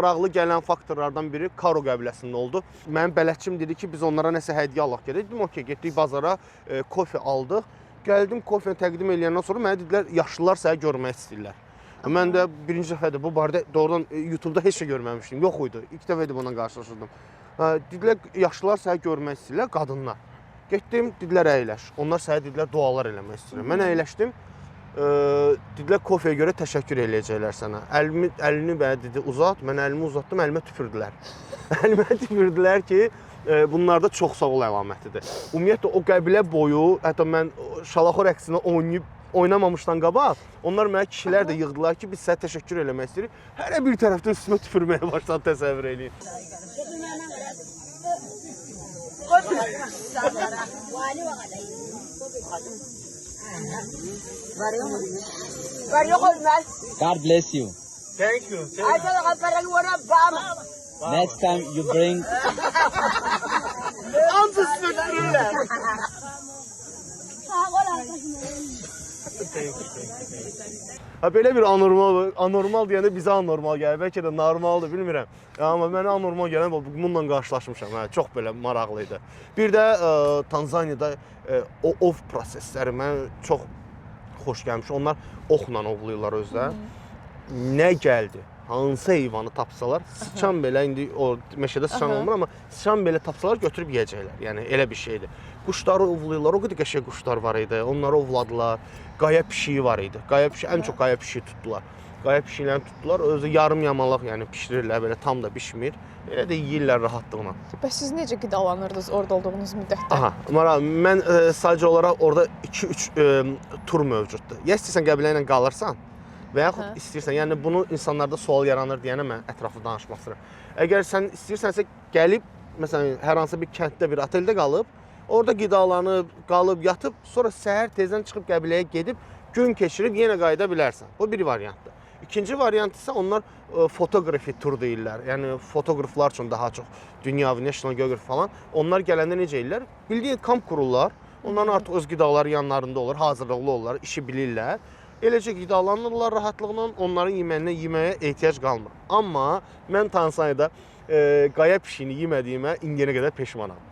maraqlı gələn faktorlardan biri Karo qəbiləsində oldu. Mənim bələdçim dedi ki, biz onlara nəsə hədiyyə alaq gedək. Dedim, okey, getdik bazara, kofe aldıq. Gəldim, kofeni təqdim eləyəndən sonra mənə dedilər, yaşlılar səni görmək istəyirlər. Mən də birinci dəfədir bu barədə doğrudan YouTube-da heç şey görməmişdim. Yox idi. İlk dəfə idi bununla qarşılaşırdım. Dedilər, yaşlılar səni görmək istəyirlər, qadınlar. Getdim, dedilər əyləş. Onlar sənə dedilər dualar eləmək istəyirlər. Mən əyləşdim. Dedilər kofeyə görə təşəkkür eləyəcəklər sənə. Əlini mənə dedi uzat. Mən əlimi uzatdım, əlimə tüpürdülər. Əlimə tüpürdülər ki, bunlarda çox sağ ol əlamətidir. Ümumiyyətlə o qəbilə boyu, hətta mən Şalaxo rəqsini oynayıb oynamamışdan qabaq, onlar mənə kişilər də yığdılar ki, biz sənə təşəkkür eləmək istəyirik. Hərə bir tərəfdən üstümə tüpürməyə başladı, təsəvvür eləyin. God bless you. Thank you. Next time you bring Ancaq üstümə tüpürürlər. Ha belə bir anormal, anormal deyəndə bizə anormal gəlir. Bəlkə də normaldır, bilmirəm. Amma mənə anormal gələn bu bununla qarşılaşmışam. Hə, çox belə maraqlı idi. Bir də Tanzaniyada o ov prosesləri mənə çox xoş gəlmiş. Onlar oxla ovlayırlar özləri. Nə gəldi? Hansı heyvanı tapsalar, sıçan belə indi o meşədə sıçan olmur, amma sıçan belə tapsalar götürüb yeyəcəklər. Yəni elə bir şeydir. Quşları ovlayırlar. O qədər qəşəng quşlar var idi. Onları ovladılar. Qaya pişiyi var idi. Qaya pişiyi, ən çox qaya pişiyi tutdular. Qaya pişiklərini tutdular. Özü yarım yamalaq, yəni bişirirlər, belə tam da bişmir. Elə də yeyirlər rahatlıqla. Bəs siz necə qidalanırdınız orada olduğunuz müddətdə? Aha, maraq, mən sadəcə olaraq orada 2-3 tur mövcuddur. Ya istəyirsən qəbilə ilə qalırsan və yaxud istəyirsən, yəni bunu insanlarda sual yaranır deyənə mən ətraflı danışmaq istəyirəm. Əgər sən istəyirsənsə gəlib, məsələn, hər hansı bir kənddə bir oteldə qalıb, orada qidalanıb, qalıb, yatıb, sonra səhər tezdən çıxıb qəbiləyə gedib, gün keçirib yenə qayıda bilərsən. Bu bir variantdır. İkinci variant isə onlar fotoqrafi tur deyirlər. Yəni fotoqraflar üçün daha çox dünyavi, National Geographic falan. Onlar gələndə necə eləyirlər? Bildiyin kamp qururlar. Onların artıq öz qidaları yanlarında olur, hazırlıqlı olurlar, işi bilirlər. Eləcə qidalanırlar rahatlıqla, onların yeməyinə yeməyə ehtiyac qalmır. Amma mən Tanzaniyada qaya pişiyini yemədiyimə indiyənə qədər peşmanam.